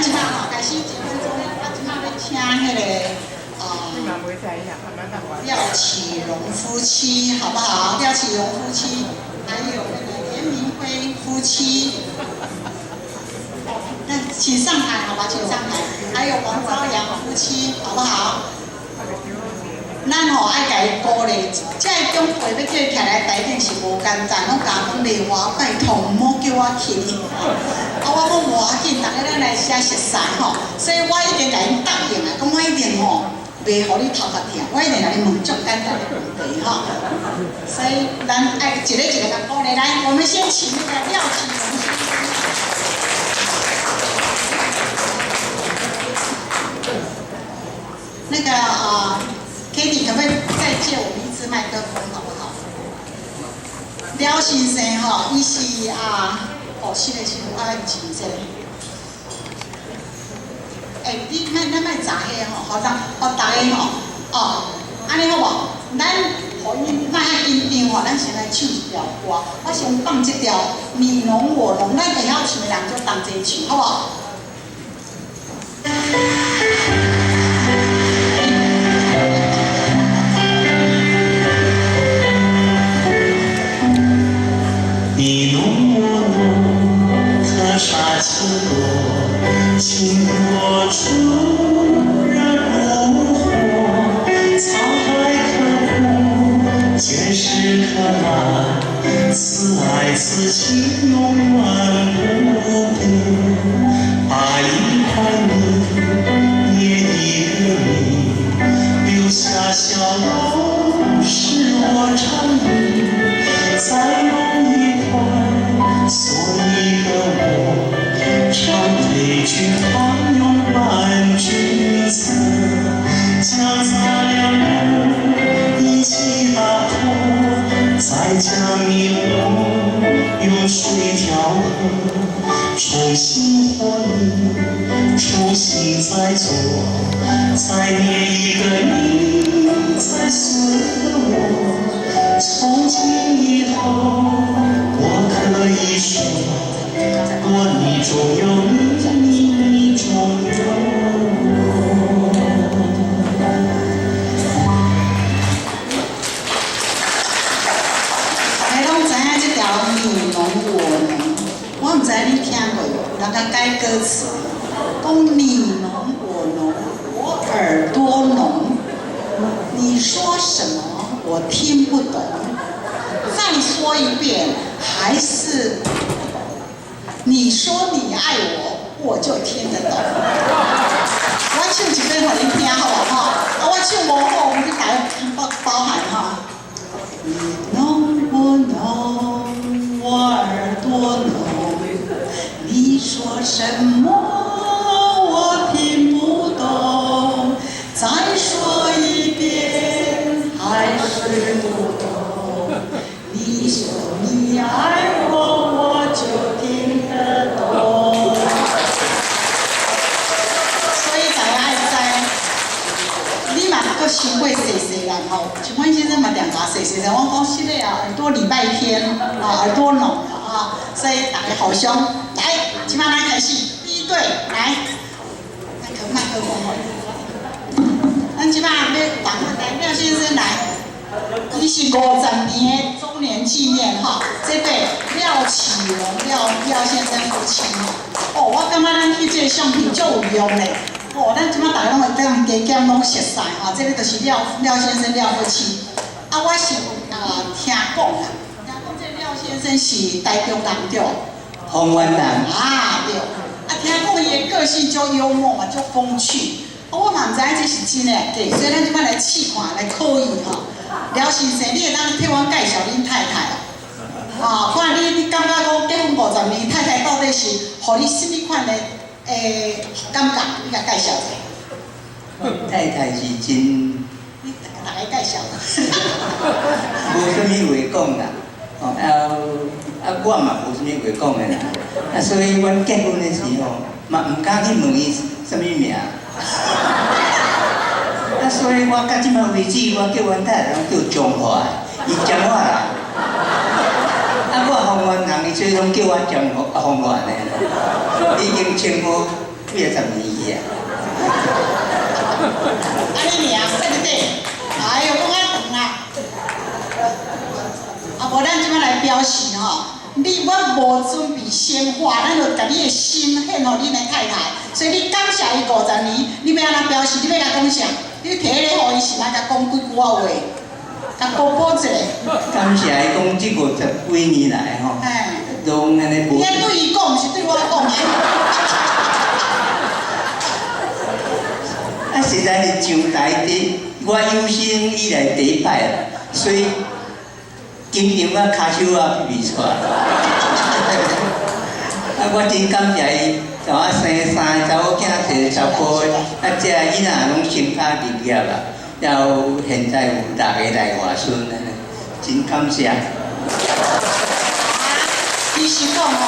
咱這擺吼開始幾分鐘，啊，這擺欲請彼个啊廖啟榮夫妻，好不好？廖啟榮夫妻，還有那個連明輝夫妻，那請上台，好吧？請上台。還有王昭陽夫妻，好不好？咱吼愛共伊鼓勵，這个長輩欲叫伊徛來台頂是無簡單，攏共我講麗華拜託，毋好叫我起。啊，我講無要緊，逐家咱來寫熟似吼，所以我已經共𪜶答應啊，講我一定吼袂予你頭殼疼，我一定共你問足簡單的問題吼。所以咱愛一个一個共鼓勵，來，我們先請那個廖啟榮先生。那個啊，Kitty 可不可以再借我們一支麥克風，好不好？廖先生吼，伊是啊，哦，是的，是我真這個。欸，你莫咱莫查彼吼，予咱予逐家吼，哦，按呢好無？咱予𪜶莫遐緊張吼，咱先來唱一條歌。我先放這條你儂我儂，咱會曉唱的人就同齊唱，好無？你儂我儂，河沙情多，情多處人不活，滄海可枯，劍石可爛，此愛此情永遠不變。把一塊泥捏一個你，留下笑容是我長命，再用一塊塑一個我，常對君芳永伴君側，將咱兩人一起打破，再將你我用水調和，重新和泥，重新再做，再捏一個你，再塑一個我。從今以後，我可以說，我你中有你，你中有我。大家攏知影這條你儂我儂，我毋知你聽過無？人家改歌詞，講你儂我儂，我耳朵聾，你說什麼我聽不懂，再說一遍還是不懂。你說你愛我，我就聽得懂。我唱一遍予恁聽好無吼？啊，我唱無好，你大家包包涵哈。你儂我儂，我耳朵聾，你說什麼我聽不懂，再說一遍還是不懂。你說你愛我，我就聽得懂。所以大家愛知，你嘛閣傷過細細漢吼，像阮先生嘛定共細細漢，我講是的啊，耳朵禮拜天啊，耳朵聾啊，所以大家互相來，這擺咱開始，第一對來，麥克風咱這擺欲訪問來廖先生來，伊是50年的周年紀念哈，這對廖啟榮廖先生夫妻吼，哦，我感覺咱翕這個相片足有用嘞。哦，咱這擺大家攏會當加減攏熟似吼，這個就是廖先生廖夫妻。啊，我是有啊聽講啦，聽講這廖先生是台中人對？豐原人。啊對，啊聽講伊的個性足幽默嘛，足風趣。我嘛毋知影這是真的假，所以咱這擺來試看，來考伊吼。廖先生，你會當替阮介紹恁太太哦？啊，看你感覺講結婚50年，太太到底是予你啥物款的感覺？你共介紹者。太太是真，你逐家介紹。無啥物話講啦，哦啊啊，我嘛無啥物話講的啦，啊，所以阮結婚的時候嘛毋敢去問伊啥物名。啊，所以我到這擺為止，我叫阮太太攏叫彰化，伊彰化人。啊，我豐原人，伊所以攏叫我彰豐原的。已經稱呼幾仔十年去啊。按呢爾，對不對？哎喲，講較長啦。啊，無咱這擺來表示吼，你阮無準備鮮花，咱就共你的心獻予恁的太太，所以你感謝伊五十年，你欲按怎表示？你欲共講啥？你提彼個予伊是愛共講幾句仔話，共補補一下。感謝伊講這五十幾年來吼，攏按呢無。你愛對伊講，毋是對我講啊。啊，實在是上台第，我有生以來第一擺啦，所以緊張啊，跤手啊皮皮掣。啊，我真感謝伊，予我生三个查某囝，一个查埔，啊，這囡仔攏成家立業啊，了後現在有六个內外孫，真感謝。其實講吼，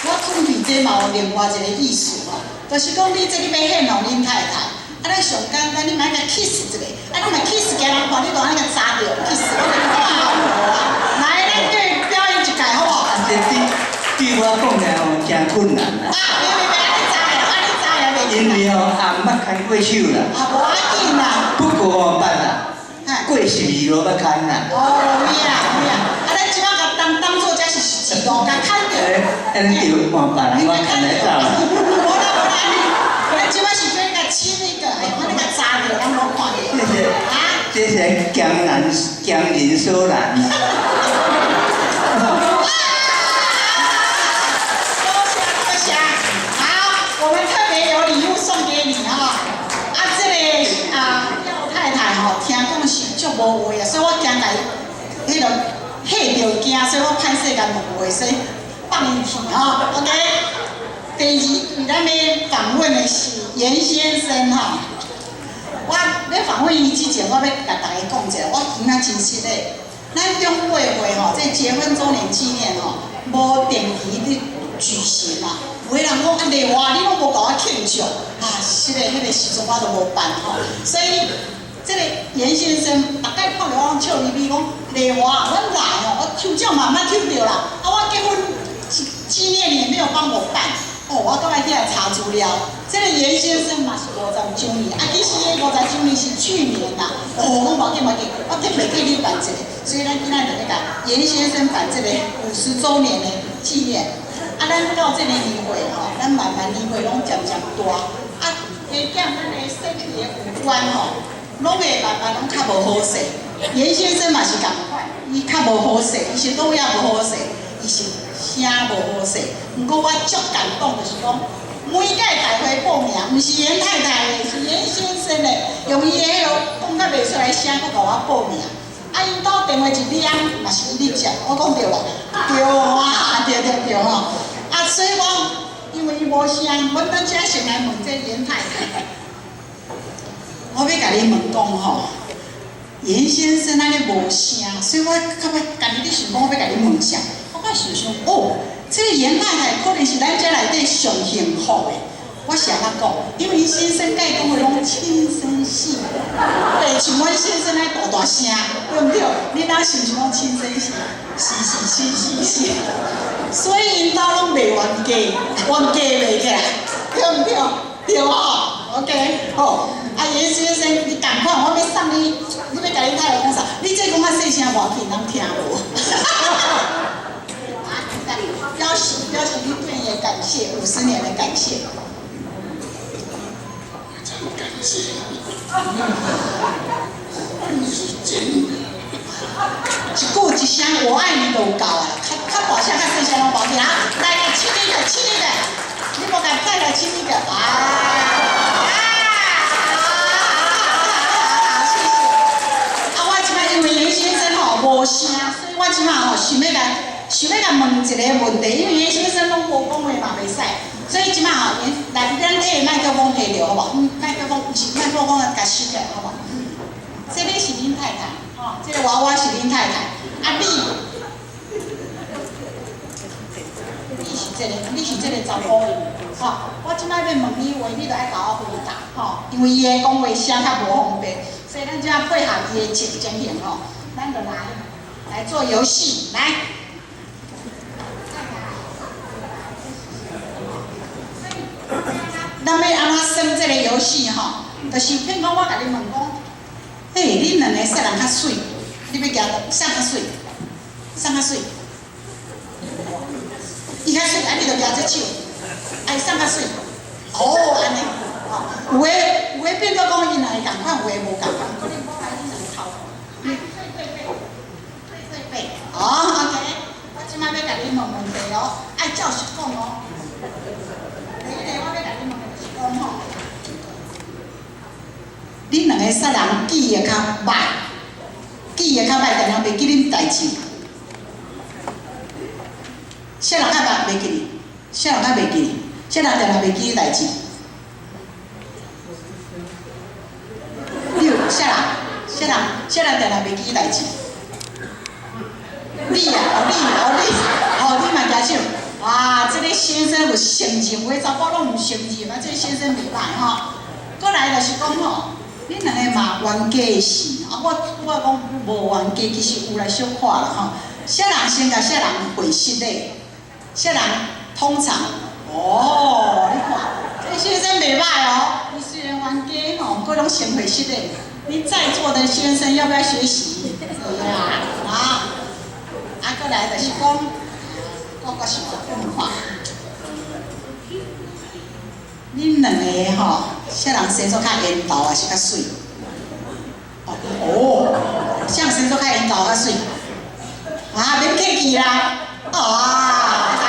我準備這嘛有另外一個意思吼，就是講你這你欲獻予恁太太，啊，咱上簡單，你嘛愛共 kiss 一下，啊，你若 kiss 予人看，你就按呢共紮著 kiss，我就看有無啊？來，咱叫伊表演一擺好無？啊，這對對我講起來吼，誠困難啦。啊，袂袂袂，按呢紮的，按呢紮的袂。因為吼，也毋捌牽過手啦。啊，無要緊啦。不過吼，捌啦，過十二路捌牽啦。哦，有影有影，啊，咱這擺共當當做這是十字路，共牽著。按呢對，換別人我牽來走啦。無啦無啦，咱這擺是做共親一個，哎，按呢共紮著，人攏看著。這是啊，這是強人強人所難。多謝多謝，好，我們特別有禮物送給你哈。啊，這個啊，廖太太吼，聽講是足無話啊，所以我驚共伊彼個嚇著驚，所以我歹勢共問話，所以放伊去吼。OK。第二位咱欲訪問的是嚴先生吼。我欲訪問伊之前，我欲共大家講一下，我今仔真實的，咱長輩會吼，這結婚週年紀念吼，無定期咧舉行啦。有的人講啊，麗華你攏無共我慶祝，啊，是的，彼個時陣我都無辦吼，所以這個嚴先生逐擺看著我攏笑眯眯講，麗華，阮來吼，我抽獎嘛毋捌抽著啦，啊，我結婚紀念你也沒有幫我辦，哦，我閣愛起來查資料，這個嚴先生嘛是五十週年，啊，其實五十週年是去年啦，哦，我無要緊無要緊，我特別替你辦一個，所以咱今仔就欲共嚴先生辦這個50週年的紀念。啊，咱到這個年歲吼，咱慢慢年歲攏漸漸大，啊，加減咱的身體的五官吼，攏會慢慢攏較無好勢。嚴先生嘛是仝款，伊較無好勢，伊是佗位也無好勢，伊是聲無好勢。毋過我足感動，就是講每屆大會報名，毋是嚴太太的，是嚴先生的，用伊的彼個講甲袂出來聲，閣共我報名。啊，𪜶兜電話一響，嘛是伊咧接，我講對無？對啊，對對對吼。啊，所以講，因為伊無聲，阮等下先來問這嚴太太。我欲共你問講吼，嚴先生按呢無聲，所以我較欲家己咧想講，我欲共你問啥？我閣想想，哦，這個嚴太太可能是咱這內底上幸福的。我是按怎講？因為𪜶先生佮伊講話攏輕聲細語，對，像阮先生愛大大聲，對毋對？你若是毋是攏輕聲細？是是是是是，所以𪜶兜攏袂冤家，冤家袂起來，對毋對？對吼，OK，好。啊，嚴先生，你仝款，我欲送你，你欲共你太太講啥？你這講較細聲無要緊，人聽無。啊，表示表示你對伊的感謝，50年的感謝。真感謝，你是真的。一句一聲我愛你就有夠啊，較較大聲較細聲攏無要緊啊！來，來親一個，親一個，你無共太太親一個啊！啊！好，謝謝。啊，我這擺因為嚴先生吼無聲，所以我這擺吼想欲共問一個問題，因為嚴先生攏無講話嘛袂使，所以這擺吼嚴來，咱摕麥克風摕著好無？麥克風毋是麥克風，共收起來好無？這個是恁太太，吼，這個娃娃是恁太太，啊你，你是這個，你是這個查埔人，吼，我這擺欲問你話，你著愛共我回答，吼，因為伊的講話聲較無方便，所以咱這擺配合伊的情情形吼，咱就來來做遊戲，來。太太，所以耍這个遊戲吼，就是譬如講我共你問講，嘿，恁兩个啥人較媠？你欲舉啥較媠？啥較媠？伊較媠，啊你就舉這手，啊伊啥較媠？哦，按呢，吼，有的有的變做講𪜶兩个仝款，有的無仝款，可能我來恁兩個頭，對對對，對對對，哦，OK，我這擺欲共你問問題哦，愛照實講哦。第一個我欲共你問的就是講吼，恁兩個啥人記憶較䆀？記憶較䆀，定定袂記恁代誌。啥人較䆀袂記哩？啥人較袂記哩？啥人定定袂記你代誌？你有啥人？啥人？啥人定定袂記你代誌？你啊，哦你，哦你，哦你嘛舉手。哇，這个先生有承認，有的查某攏毋承認啊，這个先生袂䆀吼。閣來就是講吼，恁兩个嘛冤家的事，啊我我講無冤家，其實有來小可啦吼。啥人先共啥人回失禮？啥人通常？哦，你看，這个先生袂䆀哦，伊雖然冤家吼，閣攏先回失禮。你在座的先生要不要學習？是啊，啊，啊，閣來就是講，我閣想問看，恁兩个吼，啥人生做較緣投還是較媠？哦，哦，啥人生做較緣投較媠？啊，免客氣啦，啊，好好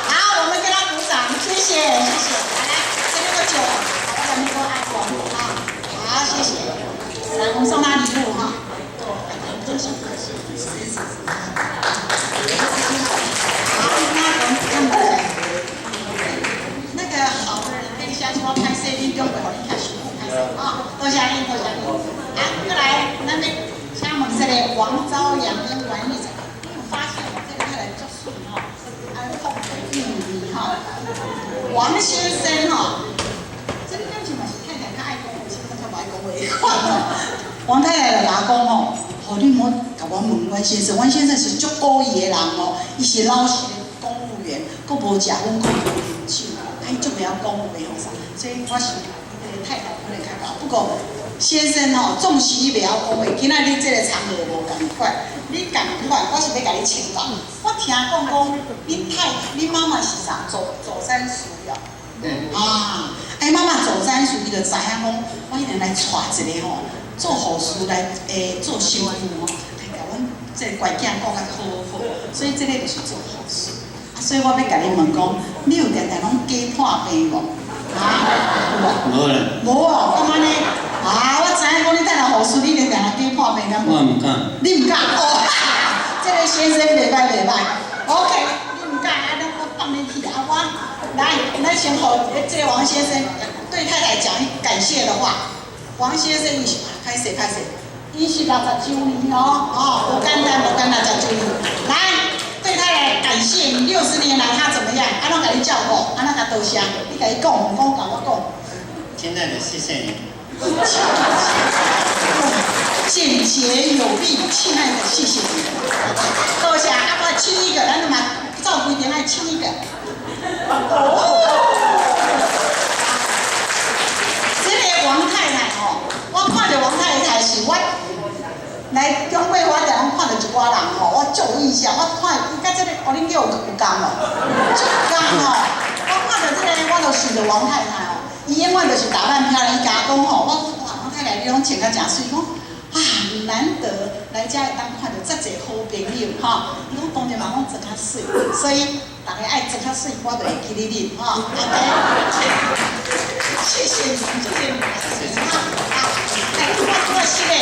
好，我們給他鼓掌，謝謝謝謝，來來，這邊個酒，我兩邊都愛過，啊，好，謝謝，來，我們送他禮物哈。謝謝。好，那我們那個好的人可以下去我拍攝，你中國予你較辛苦拍攝啊，多謝你，多謝你。啊，過來，咱欲請問這个王昭陽跟王玉成，你有發現這个太太足媠吼，啊，控韻味吼。王先生吼，這个感情嘛是太太較愛講話，是較無愛講話。王太太就來講吼，吼你莫共我問阮先生，阮先生是足古意的人哦，伊是老實的公務員，閣無食薰，閣無啉酒，啊伊足袂曉講話吼啥，所以我想這个太太可能較𠢕。不過先生吼，縱使你袂曉講話，今仔日這个場合無仝款，你仝款，我是欲共你請教。我聽講講，恁太太、恁媽媽是啥？走走山塾哦。啊，哎，媽媽走山塾，伊就知影講，我一定來娶一个吼，做護士來做新婦吼，來共阮這个乖囝顧較好好，所以這个就是做護士。啊，所以我欲共你問講，你有定定攏假破病無？啊，有無？無啦。無哦，敢按呢？啊，我知影講你等下護士，你一定定定假破病敢無？我毋敢。你毋敢？哦，這个先生袂䆀袂䆀。OK，你毋敢，啊，咱我放你去啊，我來，咱先予這个王先生對太太講感謝的話。王先生伊是歹勢歹勢，伊是60週年哦，哦，無簡單無簡單，六十週年。來，對太太感謝你60年來他怎麼樣？按怎共你照顧？按怎共多謝？你共伊講，毋講共我講。親愛的，謝謝你。簡潔有力，親愛的，謝謝你。多謝，啊，我親一個，咱嘛照規定愛親一個。哦，這个王太太吼，我看著王太太是我來中國，我定攏看著一寡人吼，我足有印象。我看伊佮這个，哦，恁叫有仝無？足仝吼！我看著這个，我就想著王太太吼，伊永遠就是打扮漂亮。伊共我講吼，我講哇，王太太你攏穿甲誠媠，講啊難得來遮會當看著遮濟好朋友吼。伊講當然嘛攏穿較媠，所以逐家愛穿較媠，我就會記得恁吼。OK，謝謝你，謝謝你，好，好，來，我拄仔失禮，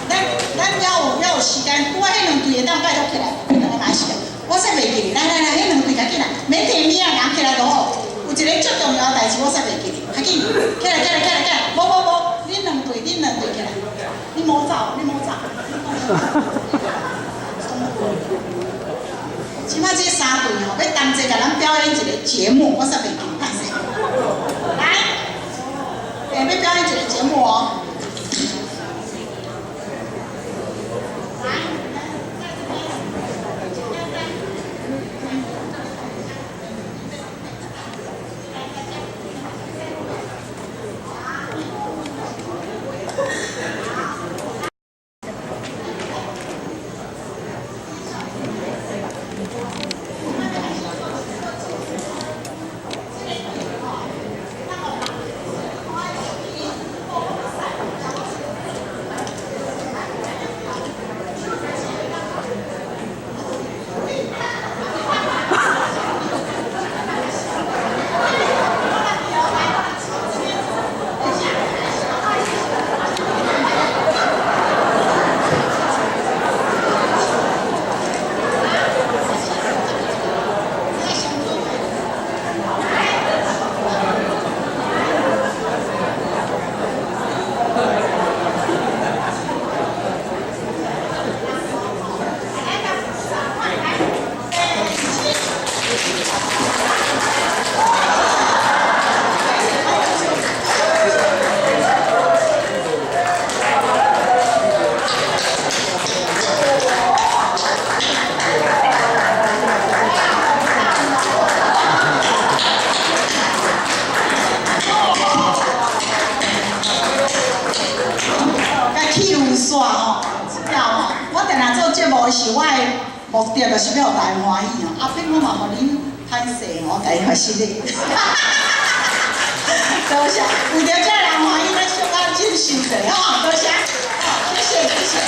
咱咱猶有時間，拄仔彼兩對會當拜託起來，彼兩个嘛時間，我煞袂記哩。來來來，彼兩對較緊來，免提名啊，人起來就好。有一个足重要的代誌，我煞袂記哩，較緊，起來起來起來起來，無無無，恁兩對，恁兩對起來，你莫走，你莫走。這擺這三對吼，欲同齊共咱表演一个節目，我煞袂記，歹勢。來，欸，欲表演一个節目哦。來，在這邊，簡單。是我的目的，就是欲予大家歡喜吼。阿炳我嘛予恁歹勢吼，我共伊發失禮。多謝，為著這个人歡喜，咱小可忍受者吼，多謝，好，謝謝謝謝。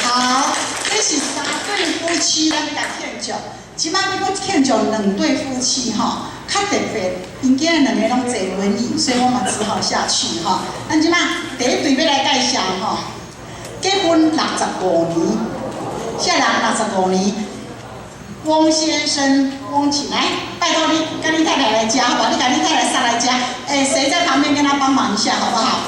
好，這是三對夫妻，咱欲共慶祝。這擺欲閣慶祝兩對夫妻吼，較特別，𪜶今仔兩个攏坐輪椅，所以我嘛只好下去吼。咱這擺第一對欲來介紹吼，結婚65年，這人六十五年，翁先生翁慶來，拜託你，佮你太太來遮，好無？你共你太太捒來遮，欸，誰在旁邊跟他幫忙一下，好不好？